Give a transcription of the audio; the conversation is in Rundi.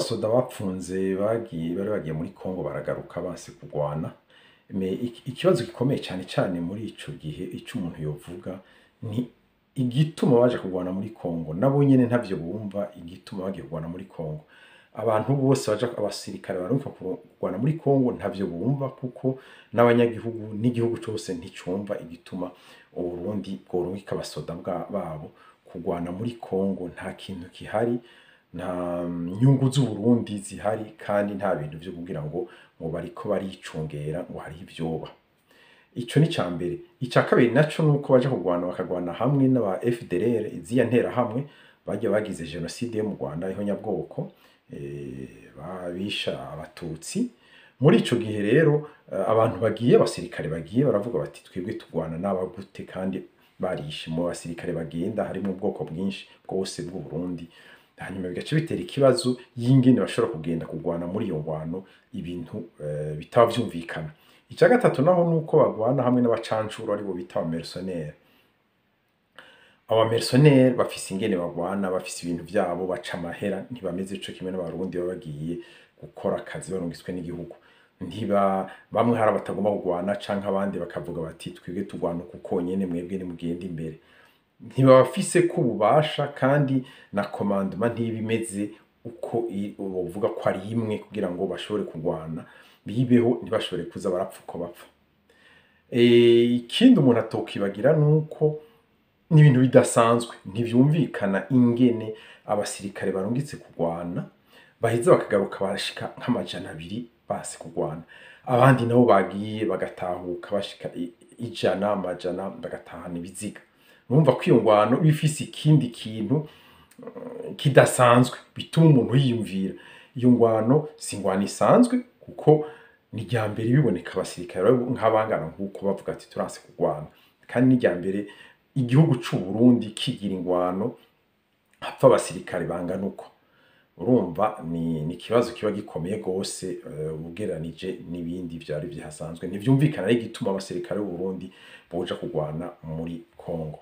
Abasoda bapfunze bagiye, bari bagiye muri Kongo, baragaruka banse kugwana. Mais ikibazo gikomeye cyane cyane muri ico gihe, ico umuntu yovuga ni igituma baje kugwana muri Kongo. Nabo nyene ntavyo bumva igituma bagiye kugwana muri Kongo. Abantu bose baja, abasirikare barumva kugwana muri Kongo, ntavyo bumva, kuko n'abanyagihugu n'igihugu cose nticumva igituma Uburundi bworungika abasoda babo kugwana muri Kongo. Nta kintu gihari, nta nyungu z'Uburundi zihari, kandi nta bintu vyo kugira ngo bariko baricungera ngo hariho ivyoba. Ico ni ca mbere. Ica kabiri naco nuko baja kugwana, bakagwana hamwe n'aba FDLR, iziya nterahamwe bagiye bagize jenoside yo mu Rwanda, ihonyabwoko, babisha Abatutsi. Muri ico gihe rero, abantu bagiye, abasirikare bagiye baravuga bati: "Twebwe tugwana n'abagute?" Kandi barishe mu basirikare bagenda harimo ubwoko bwinshi bwose bw'u Burundi. Hanyuma bigaca bitera ikibazo y'ingene bashobora kugenda kugwana muri iyo ngwano, ibintu bitaba vyumvikana. Icya gatatu naho nuko bagwana hamwe n'abacancuro, aribo bita aba mercenaires. Aba mercenaires bafise ingene bagwana, bafise ibintu vyabo, baca amahera, ntibameze ico kimwe n'Abarundi baba bagiye gukora akazi barungitswe n'igihugu. Ntiba bamwe, hari abatagomba kugwana, canke abandi bakavuga bati: "Twebwe tugwana uku konyene, mwebwe nimugende imbere." Ntibabafise ko ububasha, kandi na commandement ntibimeze uko bovuga ko ari imwe kugira ngo bashobore kugwana bibeho, ntibashobore kuza barapfa uko bapfa. Ikindi umuntu atokibagira nuko ni ibintu bidasanzwe, ntivyumvikana ingene abasirikare barungitse kugwana baheza bakagaruka bashika nk'200 base kugwana, abandi nabo bagiye bagatahuka bashika 100, amajana, bagatahana ibiziga. Urumva ko iyo ngwano iba ifise ikindi kintu kidasanzwe bituma umuntu yiyumvira. Iyo ngwano si ingwano isanzwe, kuko ni irya mbere biboneka abasirikare nk'abangana nk'uko bavuga ati: "Turanse kugwana." Kandi ni irya mbere igihugu c'u Burundi kigira ingwano hapfa abasirikare bangana uko. Urumva ni ikibazo kiba gikomeye gose, ugereranije n'ibindi vyari bihasanzwe. Ntivyumvikana rero igituma abasirikare b'u Burundi boja kugwana muri Kongo.